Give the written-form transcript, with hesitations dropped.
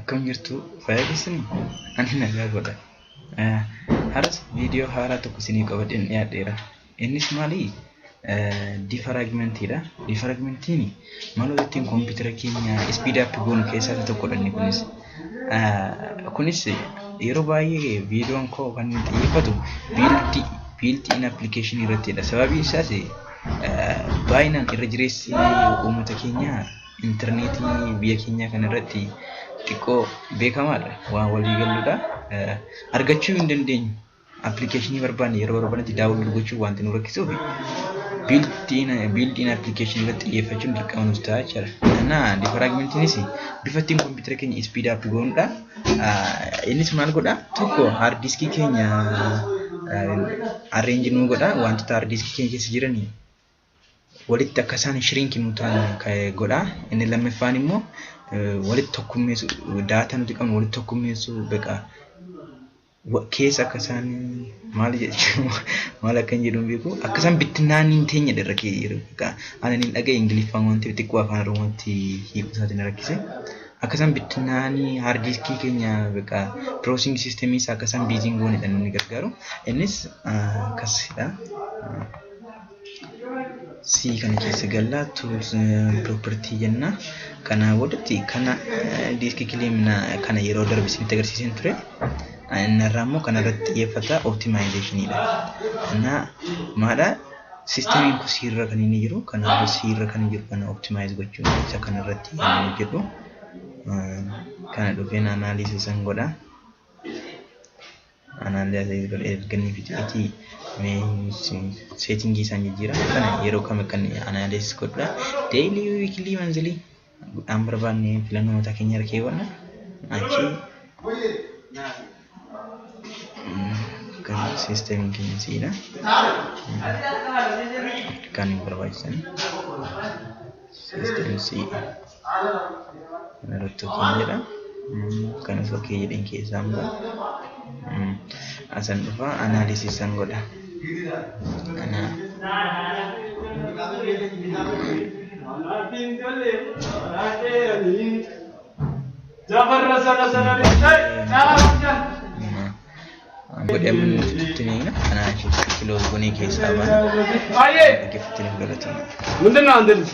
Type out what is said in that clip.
Akkam jirtu fayyaa keessanii? Ani nagaa godha. Har'as viidiyoo haaraa tokko isinii qabadheen dhiyaadheera. Innis maali? Diifaraagmentiidha. Diifaraagmentiin maloota ittiin kompiitara keenya speed up goonu keessaa isa tokkodha inni kunis. Kunis yeroo baay'ee viidiyoon koo kan inni xiyyeeffatu build built-in application irrattidha. Sababiin isaas baay'inaan irra jireessi uummata keenyaa intarneetii biyya keenyaa kana irratti xiqqoo beekamaadha. Waan walii galluudha. Argachuu hin dandeenyu. Appilikeeshinii barbaanne yeroo barbaannetti download gochuu wanti nu rakkisuuf built-in application irratti xiyyeeffachuun dirqama nuti ta'a jechuudha. Kana defragmentiinis bifa ittiin kompiitara keenya speed up goonudha. Innis maal godha? Tokko hard diskii keenya arrange nuu godha. Wantoota hard diskii keenya keessa jiran walitti akka isaan shrink nu ta'an godha. Inni lammaffaan immoo walitti tokkummeessu, data nuti qabnu walitti tokkummeessu, beqa keessa akka isaan maal jechuu, maal akka hin jedhu hin beeku, akka isaan bittinnaanii hin teenyedha irra kee jiru. Ani hin dhagaye Ingiliffaan waan ta'eef xiqqoo afaan Oromootti hiikuu isaatiin rakkise. Akka isaan bittinnaanii hard diskii keenya beqa processing system isaa akka isaan busy hin goonedha inni gargaaru. Innis akkasidha. C kana keessa galla, tools, property jenna. Kanaa boodatti kana disk clean kana yeroo darbe isinitti agarsiiseen ture. Inni irraa immoo kana irratti xiyyeeffata, optimizationiidha. Kana maadha? Systemiin kun C irra kan inni jiru, kanaafuu C irra kan jiru kana optimize gochuun isa kana irratti kan hojjedhu. Kana dhufeen analysis san godha. Analysis godhe erga inni fixeetii settingii isaan jijjiira. Kana yeroo kam akkan analysis godhudha. Daily, weekly, monthly godhaan barbaanne filannoo mataa keenya irra keewwanna. Achi kan systemiin keenya siidha. Kan hin barbaachisan. System C. Kana irratti okay jedha. Kanas okay jedheen keessaan ba'a. Asan dhufa, analysis san godha. Kana godhee amma inni fixutti ni eegna. Kana achitti close goonee keessaa baana. Dhaggeeffattanii galatoomaa. ምንድን ነው አንተ ልጅ?